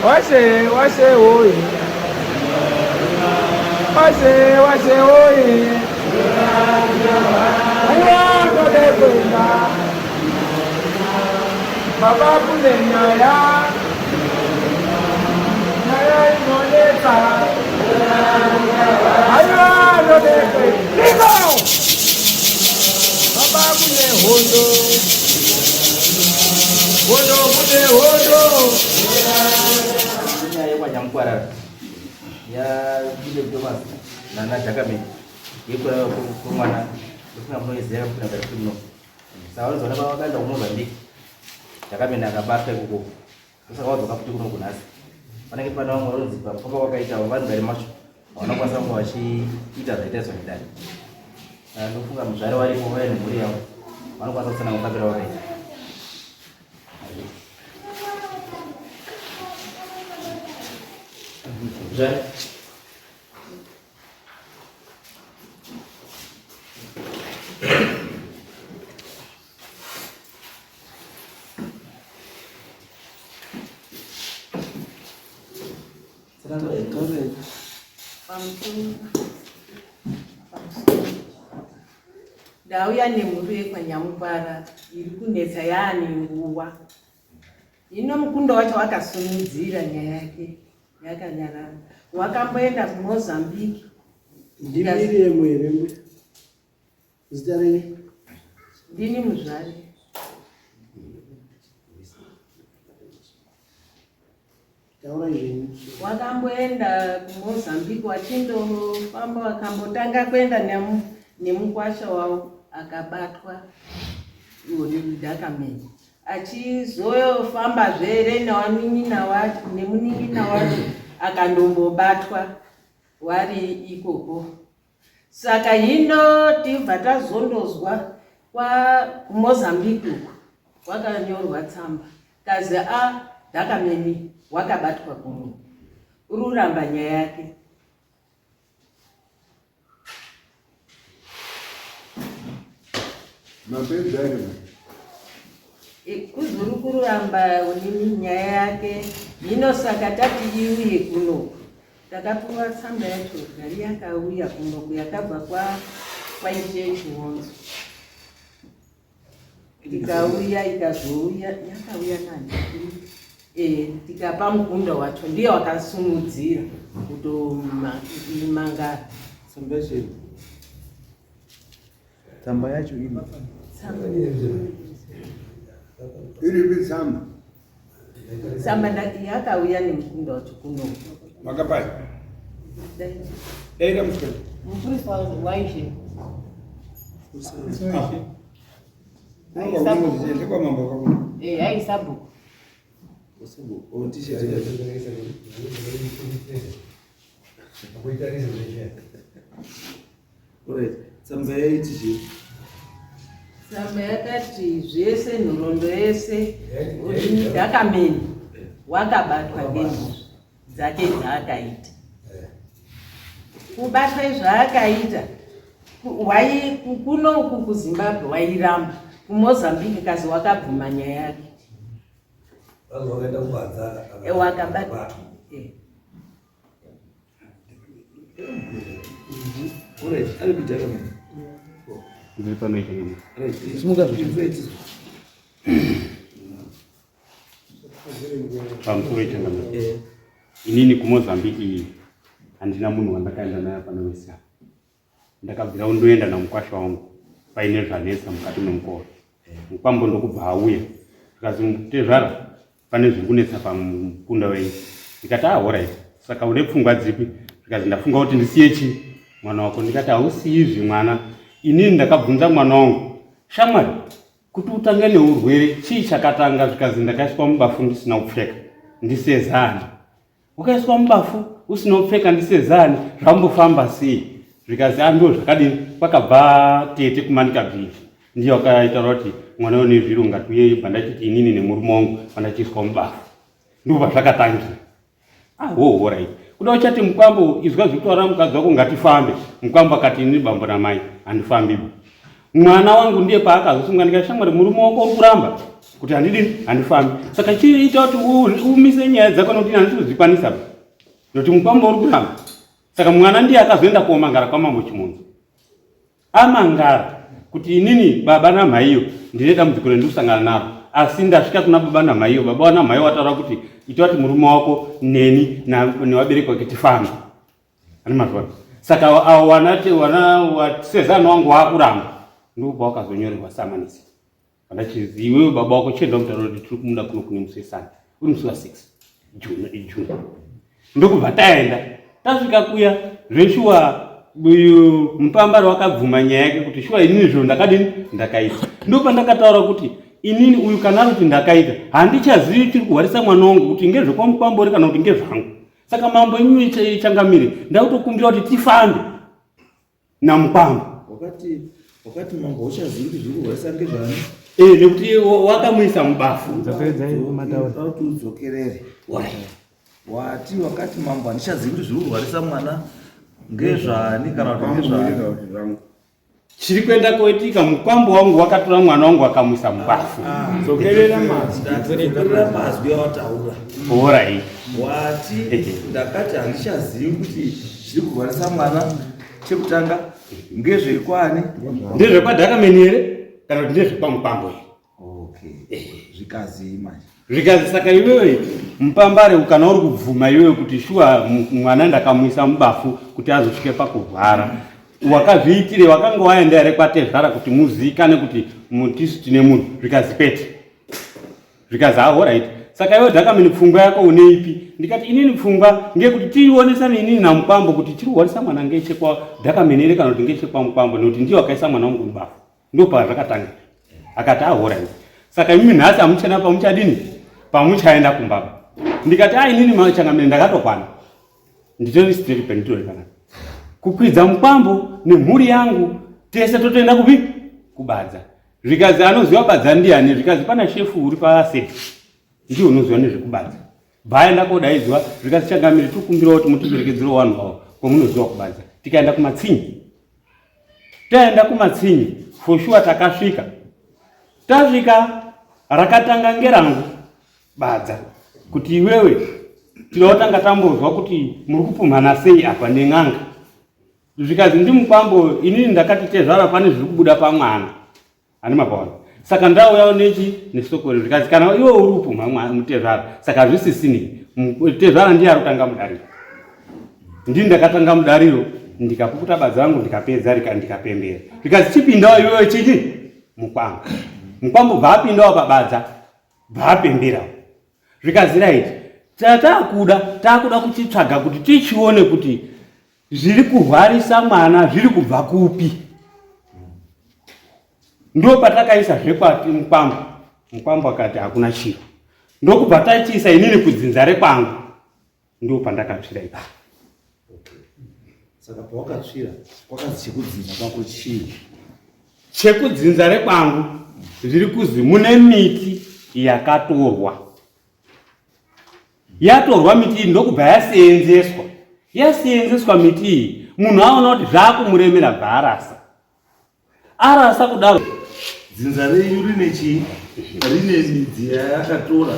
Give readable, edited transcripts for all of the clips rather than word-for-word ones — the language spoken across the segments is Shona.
Washe, washe, oye. Washe, washe, oye. Aiwa, ndode kuenda. Baba kune nyaya. Nyaya inonetsa. Aiwa, ndode kuenda. Baba kune hondo. Hondo kune hondo. Nyaya yekwaNyamukwarara ya Bishop Thomas nana Jakameni yekuuraiwa kwemwana ndofunga munoiziva kuna Criminal. Saka vanozoona vakaenda kuMozambique Jakameni akabatwa ikoko. Saka wadzoka futi kuno kunhasi. Panenge pane vamwe vanonzi pakufamba kwakaita vanhu vari macho havana kukwanisa kunge vachiita zvaitaiswa nedare. Saka ndofunga muzvare varipo vaya nemhuri yavo vanokwanisa kutsanangura mafambiro avakaita. Muzvare. Ndauya nemhuri yekwaNyamupara iri kunetsa yaane nguva. Hino mukunda wacho wakasumudzira nyaya yake yakanyarara. Wakamboenda kuMozambique. Ndimiriemu here mbuya? Zita renyu? Ndini Muzvare. Taurai zvenyu. Wakamboenda kuMozambique wachindofamba wakambotanga kuenda nemukwasha wavo akabatwa dhakameni achizofambazve here newanin'ina wacho nemunin'ina wacho akandombobatwa wari ikoko. Saka hino tibva tazondozwa kwa kuMozambique uku kwakanyorwa tsamba kazi a Dhakameni wakabatwa kuno uri uramba nyaya yake. Mapedza here? Kuzuru kuramba unini nyaya yake hino saka tati iuye kuno Takapiwa tsamba yacho gari yakauya kunoku yakabva kwa kwaishe Chiwonzo ikauya ikazouya yakauya nani e, tikapa mukunda wacho ndiye wakasumudzira kutomangara tsamba yacho tsamba yacho iri iripi tsamba Tsamba yakauya nemukunda wacho kuno. Makapai. Dai ramusikana. Mupurisa waishe. Ndekwa mambo kakuna. Eh, ai sabhuku. Oh, t-shirt. Alright. Tsamba yaiti chii? Tsamba yakati zvese nhoroondo yese Dhakameni wakabatwa ngemhosva dzake dzaakaita. Kubatwa zvaakaita kuno uku kuZimbabwe wairamba, kuMozambique kazi wakabvuma nyaya yake. Wakabatwa. Ndiri pano ichi. Simuka zve. Pamusoro ichangamira. Inini kuMozambique handina munhu wandakaenda naye pano wese apa. Ndakabvira kundoenda namukwasha wangu paine zvanetsa mukati memukoro. Mukwambo ndokubva auya zvikazi tezvara pane zviri kunetsa pamukunda wenyu. Ndikati ah horait saka une pfungwa dzipi? Zvikazi ndafunga kuti ndisiye chii mwana wako. Ndikati hausiyizvi mwana, inini ndakabvunza mwana wangu shamwari kuti utange neurwere chii chakatanga? Zvikazi ndakaiswa mubafu ndisina kupfeka ndisezani Wakaiswa mubafu usina kupfeka ndisezani zvambofamba sei? Zvikazi ah ndizvo zvakadini kwakabva tete kumanika bridge ndiye wakaitaura kuti mwana une zviro ngatiuye bva ndachiti inini nemurume wangu pandachiiswa mubafu ndipo pazvakatangira. Ah ho horai kuda uchati mukwambo izwa zvekutaura mukadzi wako ngatifambe mukwambo akati inini bambo namai handifambiba mwana wangu ndiye paakazosunga ndikati shamwari murume wako uri kuramba Kuti handidini, handifambi. Saka chiita kuti umise nyaya dzako nokuti handisi kuzvikwanisa. Nokuti mukwambo uri kuramba. Saka mwana ndiye akazoenda komangara kwamambo Chimonzo. Amangara kuti inini baba namhaiyo ndine dambudziko rendiri kusangana naro asi ndasvika kuna baba namhaiyo baba namhaiyo wataura kuti ita kuti murume wako neni nevabereki vake tifambe ani mazvona saka avo wana wasezano wangu waakuramba ndipo pawakazonyorerwa samanisi Andachizi iwewe baba wako chienda mutaura kuti tiri kumuda kuno kune musi weSunday. Uri musi wa 6 June June. Ndokubva taenda. Tasvika kuya zveshuwa uyu mupambari wakabvuma nyaya yake kuti shuwa inini zviro ndakadini ndakaita. Ndopandakataura kuti inini uyu kana ari kuti ndakaita handichazivi chiri kuhwarisa mwana wangu kuti ngezvekwamukwambori kana kuti ngezvangu. Saka mambo imimi changamire ndakutokumbira kuti tifambe namukwambo wakati wakati mambo uchazivi kuti zviri kurwarisa ngezvani eh nekuti wakamuisa mubafu kuti udzokerere wati wakati mambo handichazivi kuti zviri kurwarisa mwana ngezvani kana kuti ngezvani chiri kuenda koitika mukwambo wangu wakatora mwana wangu akamuisa mubafu ah, dzokerera mazwi dzokerera mazwi awataura orai wati ndakati handichazivi kuti zviri kurwarisa mwana chekutanga ngezvekwani ndezvekwadhakameni here kana kuti ndezvekwamukwambo here okay zvikazi manje zvikazi saka iwewe mupambare kana uri kubvuma iwewe kuti shuwa mwana ndakamuisa mubafu kuti azosvike pakurwara wakazviitire wakanga waenda here kwatezvara kuti muziikane kuti tisu tine munhu zvikazi kwete Zvikazi ah alright. Saka iwe Dhakamini pfungwa yako uneipi? Ndikati inini pfungwa ngekuti tionesane inini naMukwambo kuti tiri kuhwarisa mwana ngechekwa Dhakamini here kana kuti ngechekwa Mukwambo nekuti ndiye wakaisa mwana wangu mubafu. Ndipo pazvakatanga. Akati ah alright. Saka imimi nhasi hamuchena pamuchadini? Pamuchaenda kumba. Ndikati ah inini machangamire ndakatokwana. Nditori straight penditori kana. Kukwidza Mukwambo nemhuri yangu tese totoenda kupi? Kubadza. Zvikazi anoziva badza ndiani? Zvikazi pana shefu uri pasefi ndiye unoziva nezvekubadza. Bvaenda kodaidzwa zvikazi changamire tikumbirawo kuti mutiperekedzere vanhu avo kwamunoziva kubadza. Tikaenda kumatsinyi. Taenda kumatsinyi for sure takasvika. Tasvika rakatanga ngerangu badza kuti iwewe tinoda tanga tambozwa kuti muri kupumhana sei apa nen'anga. Zvikazi ndimukwambo inini ndakati tezvara pane zviri kubuda pamwana ani mapaona saka ndauyawo nechi nesokori zvikazi kana iwe uri kupumha mutezvara saka hazvisisini tezvara ndiye ari kutanga mudariro ndini ndakatanga mudariro ndikapukuta badza rangu ndikapedza rika ndikapembera zvikazi chipindawo iwewe chini mukwambo mukwambo bvaapindawo pabadza bvaapemberawo zvikazi right tatakuda takuda kuchitsvaga kuti tichione kuti Zviri kurwarisa mwana zviri kubva kupi? Ndopatakaisa zvekwati mukwambo. Mukwambo akati hakuna chiro. Ndokubva tachiisa inini kudzinza rekwangu. Ndopandakatsvira ipapo. Saka pawakatsvira kwakazi chekudzinza kwako chii? Chekudzinza rekwangu zviri kuzi mune miti yakatorwa. Yatorwa miti iyi ndokubva yaseenzeswa. Yaseenzeswa miti iyi, munhu aona kuti zvakumuremera bva arasa. Arasa kudaro. Dzinza renyu rine chii? Rine midzi yayakatora.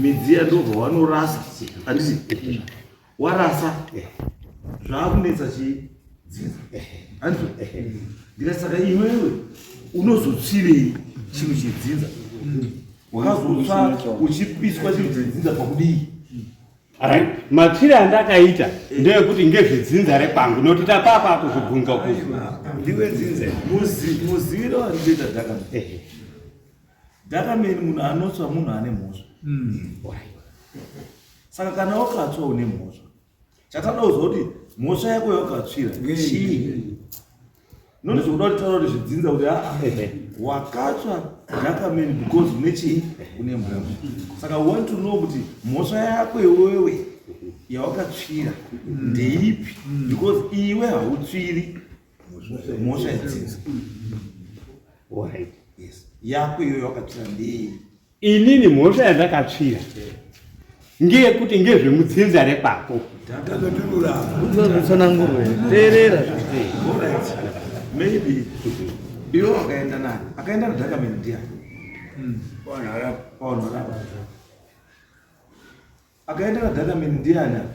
Midzi iya ndobva wanorasa. Handiti? Warasa. Zvakunetsa chii? Dzinza. Handiti? Ndikati saka iwewe unozotsvirei chinhu chedzinza? Wakazotsva uchipiswa chinhu chedzinza pakudii? Right. Matsvire andakaita ndeyekuti ngezvedzinza rekwangu nokuti tapapa kuzobvunza kuzi ndiwe dzinza Muziviro wandinoita Dhakameni. Dhakameni munhu anotsva munhu ane mhosva. Saka kana wakatsva une mhosva. Chatada kuzwa kuti mhosva yako yawakatsvira chii? Noti zvekuda kuti taura kuti zvidzinza kuti aa wakatsva Dhakameni because une chii? Une mhosva. Saka we want to know kuti mhosva yako iwewe yawakatsvira ndeipi because iwe hautsviri mhosva yedzinza. Right. Yes. Yako iyoyo yawakatsvira ndeiyi. Inini mhosva yandakatsvira ngeyekuti ngezvemudzinza rekwako. Tsanangurwe. Teerera. Alright. Maybe iwe wakaenda nani? Akaenda naDhakameni ndiani? Pavanhu varapa. Akaenda naDhakameni ndiani apa?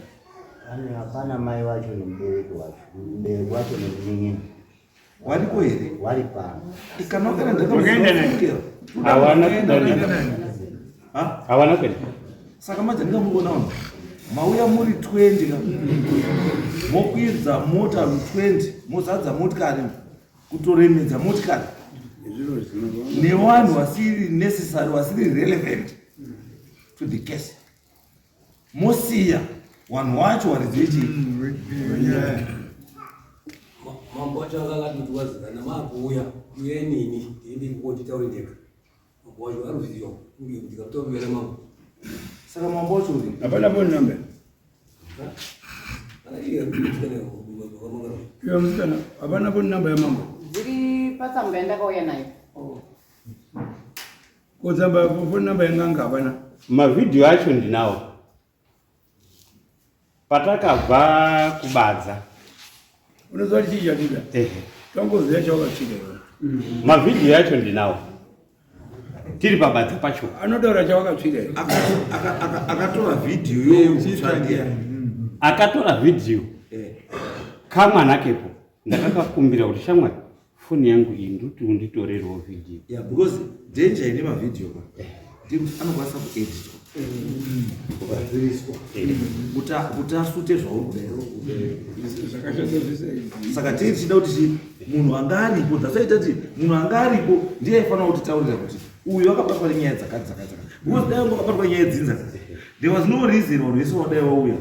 Pane hapana mai vacho nemubereki wacho. Mubereki wacho nemunin'ina. Wariko here? Wari pano. Kana wakaenda Wakaenda naye. Hawana kuenda. Ha? Hawana kuenda. Saka manje ndingamuona vanhu. Mauya muri 20 ka. Mokwidza mota 20, mozadza motikari kutoremedza motikari. Nevanhu vasiri necessary, vasiri relevant to the case. Mosiya vanhu wacho varidzi vechii? Mambo wacho anga akati kuti wazikana maakuuya uyai neni ndiende ikoko nditaure ndega. Mambo wacho aruziva kunge ndikatorovera mambo. Saka mambo wacho uri? Hapana phone number. Kana iye musikana wakamangara. Iwe musikana, hapana phone number yamambo. Dziri patsamba yandakauya nayo. Ko tsamba phone number yenganga hapana. Mavhidhiyo acho ndinawo. Patakabva kubadza. Unoziva kuti chii chatida? Ehe. Tangoziva chawakatsvika iwe. Mavhidhiyo acho ndinawo. Tiri pabadza pacho. Anotaura chawakatsvika iwe. Akatora vhidhiyo yokutsvandia. Akatora vhidhiyo. Kamwana kepo. Ndakakakumbira kuti shamwari foni yangu iyi ndikuti unditorerewo vhidhiyo. Yeah, because danger ine mavhidhiyo ka. Ndekuti anokwanisa kueditwa. Kugadziriswa. Kuti asute zvauri kuda. Zvakashata zvese izvi. Saka tiri tichida kuti chi munhu anga aripo that's why tati munhu anga aripo ndiye aifanira kutitaurira kuti uyu akabatwa nenyaya dzakati dzakati dzakati. Because dai wanga wakabatwa nyaya dzinza there was no reason vanhu vese vadai vauya.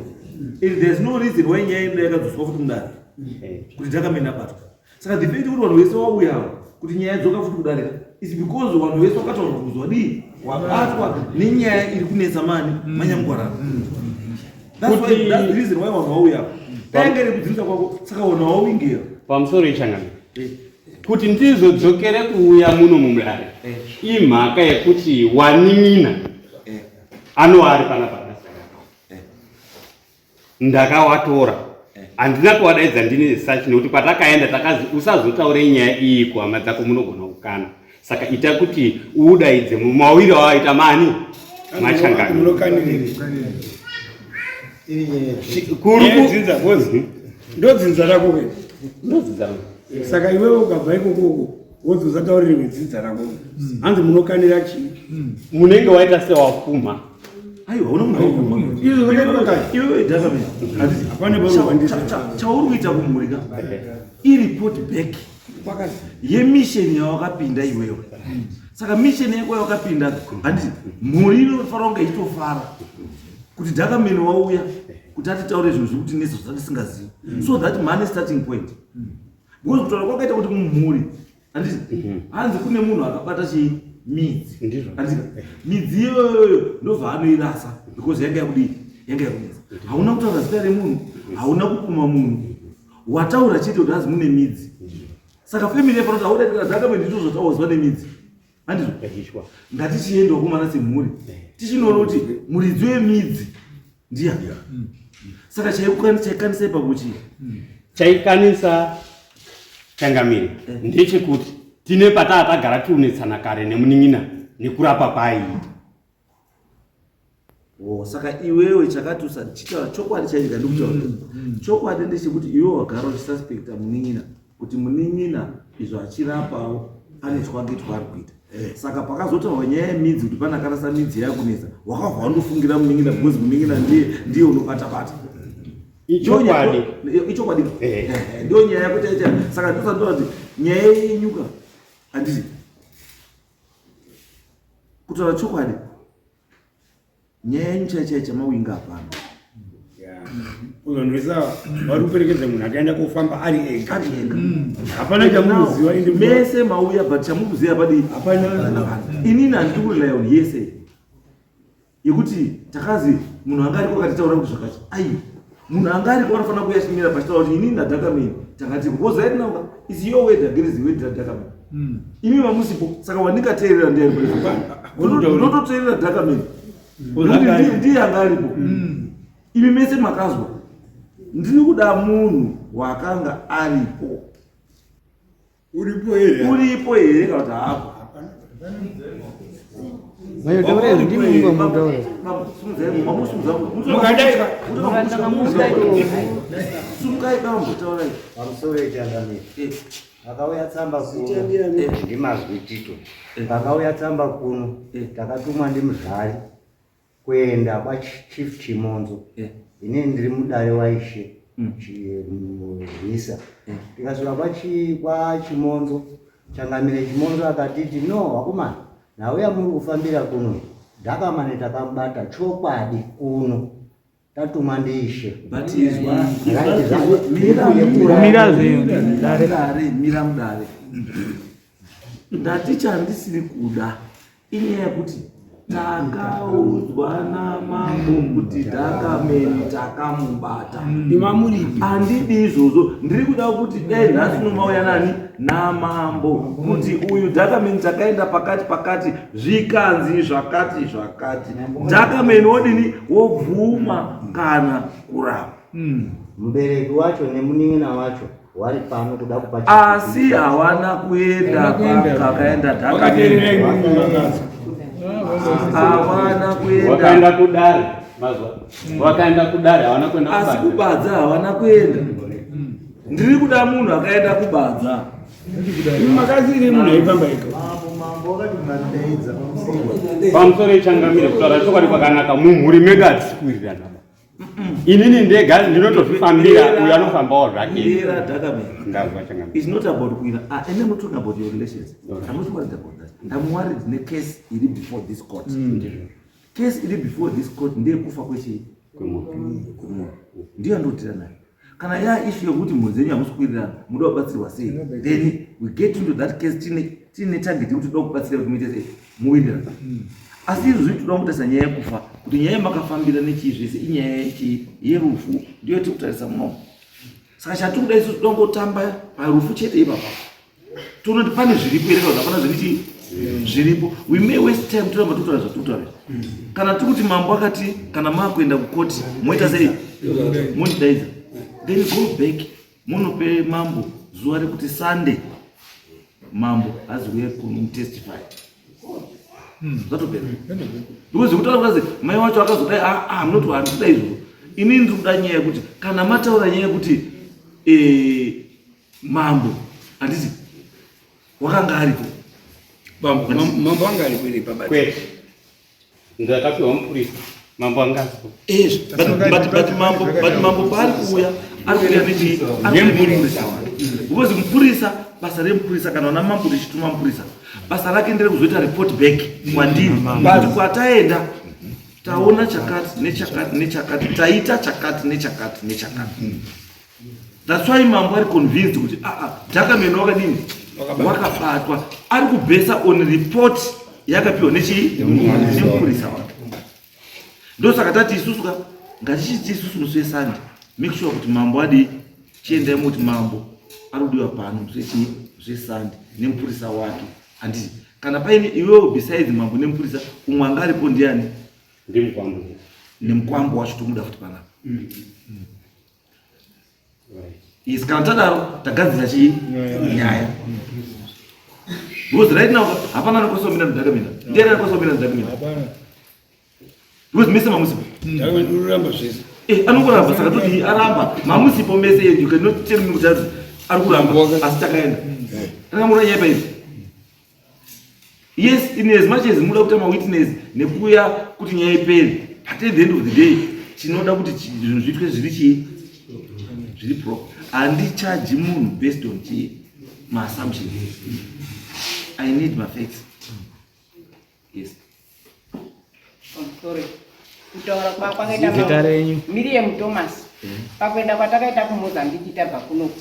And there's no reason why nyaya inoda yakadzoswa futi mudare kuti Dhakameni abatwa. Saka the fact kuti vanhu vese vauya ava kuti nyaya dzoka futi kudarika is because vanhu vese vakataura kuti wadii wabatwa nenyaya iri kunetsa mani manyamugwarara. That's why, that's the reason why vanhu vauya ava. Dai yanga iri kudzinza kwako saka vanhu vawingeyo. Pamusoro ichangamire. Kuti ndizodzokere kuuya muno mumudare imhaka yekuti wanin'ina anova ari panapa ndakawatora handina kuwadaidza ndini such nekuti kwatakaenda takazi usazotaure nyaya iyi kuhama dzako munogona kukana saka ita kuti uudaidze mumawiri awaita mani machangana Munokaniriri. Kuri ku- Dzinza bozi. Ndodzinza rako ke. Ndodzinza rangu. Saka iwewe ukabva ikoko uko wodzi usataurirwe dzinza rako. Hanzi munokanira chii? Munenge waita sewapumha. Aiwa, una munhu wapumha. Izvo zvakaitwa kare. Iwewe Dhakameni. Hapana paunowandisa. Chauri kuita kumhuri ka ireport back yemission yawakapinda iwewe. Saka mission yako yawakapinda handiti mhuri inofanira kunge ichitofara kuti Dhakameni wauya kuti atitaure zvinhu zviri kutinetsa zvatisingazivi. So that money starting point. Because kutaura kwakaita kuti mumhuri handiti hanzi kune munhu akabata chii midzi. Handiti midzi iyoyo ndobva anoirasa because yanga yakudii yanga yakunetsa. Hauna kutaura zita remunhu, hauna kupuma munhu. Wataura chete kuti hanzi mune midzi. Saka family yafanira kuti hauna kuti Dhakameni ndizvo zvatauzwa nemidzi. Handizvo? Ngatichienda wakomana semhuri tichinoona kuti muridzi wemidzi ndiani. Saka chaikanisa ipapo chii? Chaikanisa changamire ndechekuti tine pataa tagara tiunetsana kare nemunin'ina nekurapa kwaaiita. Oh, saka iwewe chakati usachitaura chokwadi chaicho ndikutaura. Chokwadi ndechekuti iwewe wagara uchisuspecta munin'ina kuti munin'ina izvo achirapawo ane twake twaari kuita. Saka pakazotaurwa nyaya yemidzi kuti pane akarasa midzi yakunetsa, wakabva wandofungira munin'ina because munin'ina ndiye unobata-bata. Ichokwadi. Ichokwadi. Ndio nyaya yako chaicho. Saka ndosandora kuti nyaya yenyuka handiti kutaura chokwadi nyaya yenyu chaiyo chaiyo chamawinga hapana. Vanhu vese ava vari kuperekedza munhu akaenda kofamba ari ega. Ari ega. Hapana chamunoziva ende mese mauya but chamukuziva padii hapana. Inini handiri kurely on yese yekuti takazi munhu anga ariko akatitaura kuti zvakati. Aiwa, munhu anga ariko anofanira kuuya achimira pachitaura kuti inini naDhakameni takati because right now is your word against the word raDhakameni. Imi mamusipo saka wandingateerera ndiye ari president. Ndototeerera Dhakameni. Nekuti ndiye anga aripo. Imi mese makazwa. Ndiri kuda munhu wakanga aripo. Uripo here? Uripo here kana kuti haapo? Pamusoro yechangamire akauya tsamba kuno ndimazwi Tito. Pakauya tsamba kuno takatumwa ndimuzvari kuenda kwaChief Chimonzo. Inini ndiri mudare waIshe Rwisa. Tikasvika kwaChimonzo, Changamire Chimonzo akatiti no vakomana, nhau yamuri kufambira kuno Dhakamani takamubata chokwadi kuno tatumwa ndiIshe. But izwa, Right, mira, Mira zve. mira mudare, mira mudare. Ndati chandisiri kuda inyaya yekuti takaudzwa namambo kuti Dhakameni takamubata. Imamuripi. Handidi izvozvo, ndiri kuda kuti dai nhasi unomauya nani namambo kuti uyu Dhakameni takaenda pakati pakati zvikanzi zvakati zvakati. Dhakameni wodini wobvuma kana kuramba. Mubereki wacho nemunin'ina wacho wari pano kuda kupa Asi hawana kuenda pakaenda Dhakameni. Hawana kuenda. Wakaenda kudare mazwa, wakaenda kudare hawana kuenda Asi kubadza. kubadza hawana kuenda. Ndiri kuda munhu akaenda kubadza. Makasiri munhu aifamba ega. Mambo wakati madaidza pamusoro. Pamusoro yechangamire, kutaura chokwadi kwakanaka, mumhuri medu hatisi kuwirirana. Inini ndega ndinotozvifambira, uyo anofambawo zvake. Mira Dhakameni. Ndazwa changamire. It's not about kuwira. Ah, and I'm not talking about your relations. I'm not worried about that. I'm worried necase iri before this court. Case iri before this court ndeyekufa kwechii? Kwemunhu. Ndiyo yandinotira nayo. Kana ya issue yekuti mhuri dzenyu hamusi kuwirirana, munoda kubatsirwa sei? Then we get into that case tine target yekuti toda kubatsira kuti muite sei? Muwirirane. Asi izvi toda kutarisa nyaya yekufa, kuti nyaya yamakafambira nechii zvese inyaya yechii yerufu, ndiyo yatiri kutarisa munomu. Saka chatiri kuda isusu toda kungotamba parufu chete ipapa. Toona kuti pane zviripo here kana kuti hapana zviri chii zviripo. We may waste time toramba totaura zvatiri kutaura. Kana tiri kuti mambo akati kana maakuenda kukoti moita sei? Mondidaidza. Then go back munope mambo zuva rekuti Sunday mambo azouya kuno testify. Zvatopera. Because kutaura kuti mai wacho akazodai, ah, I'm not worried kuda izvozvo. Inini ndiri kuda nyaya yekuti kana mataura nyaya yekuti mambo handiti wakanga aripo. Mambo anga aripo iri pabata. Kwete, ndakapiwa mupurisa, mambo anga asipo. But mambo paari kuuya ari kuuya nechii? Ari kuuya nemupurisa wake. Because mupurisa, basa remupurisa kana una mambo richituma mupurisa, basa rake nderekuzoita report back kwandiri kuti kwataenda taona chakati nechakati nechakati, taita chakati nechakati nechakati. That's why mambo ari convinced kuti Dhakameni wakadini wakabatwa, ari kubhesa on report yakapiwa nechii nemupurisa wake. Ndosaka tati isusu ka ngatichiti isusu musi weSunday make sure kuti mambo adii, chiendai muti mambo ari kudiwa pano musi wechii musi weSunday nemupurisa wake. Handiti kana paine iwewo besides mambo nemupurisa umwe anga aripo ndiani? Ndimukwambo. Nemukwambo wacho tomuda futi panapa. Yes, kana tadaro tagadzira chii nyaya. Because right now hapana anokwanisa kumira muDhakameni. Ndiani anokwanisa kumira muDhakameni? Because mese mamusipo. Uramba zvese. Anongoramba saka toti aramba mamusipo mese and you cannot tell me kuti ari kuramba asi takaenda. Takamura nyaya paizvi. Yes, in as much as muda kuita mawitness nekuya kuti nyaya ipere, but at the end of the day tinoda kuti zvinhu zviitwe zviri chii zviri proper. Handichaji munhu based on chii maassumptions. I need my facts. Yes. Sorry. Kutaura kwakaita Zita renyu. Miriam Thomas. Pakuenda kwatakaita kuMozambique tabva kunoku.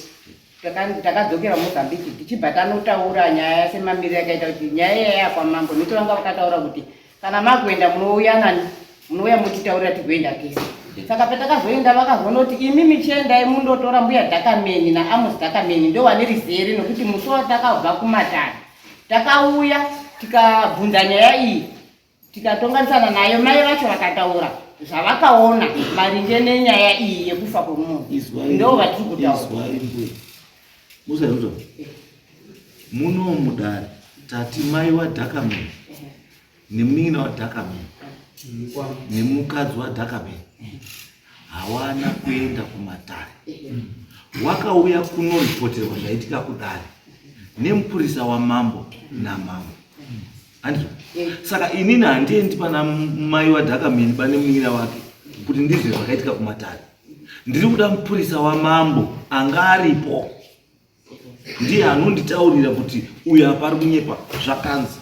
Takadzokera Mozambique tichibva tanotaura nyaya semamiriro yakaita kuti nyaya iya yakwamambo nekuti vanga vakataura kuti kana makuenda munouya nani munouya mutitaurira tigoenda tese. Saka patakazoenda vakazonoti imi michiendai mundotora mbuya Dhakameni naAmos Dhakameni ndo vane rizere nokuti musi watakabva kumatare takauya tikabvunza nyaya iyi tikatonganisana nayo, mai vacho vakataura zvavakaona maringe nenyaya iyi yekufa kwemunhu, ndo vatiri kutaura. Musaizwa muno mudare. Tati mai waDhakamen nemunin'ina waDhakamen nemukadzi waDhakamen hawana kuenda kumatare. Wakauya kunoripoterwa zvaitika kudare nemupurisa wamambo namambo. Handizvo? Saka inini handiendi pana mai waDhakameni pane munin'ina wake kuti ndizve zvakaitika kumatare. Ndiri kuda mupurisa wamambo anga aripo ndiye anonditaurira kuti uyu apa ari kunyepa zvakanzi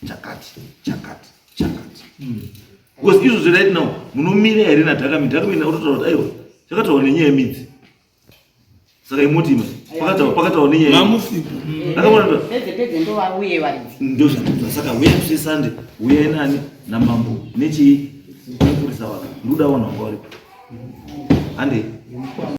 chakati chakati chakati because izvozvo right now munomira here nadhakameni dhakameni akutotaura kuti aiwa chakataurwa nenyaya yemidzi saka imoti ima pakataurwa nenyaya Mamusipo. Akaona Pedze pedze ndovauye varidzi. Ndozvatodzwa saka huyai kusesande huyai nani namambo nechii nemupurisa wake ndoda vanhu vanga varipo handei.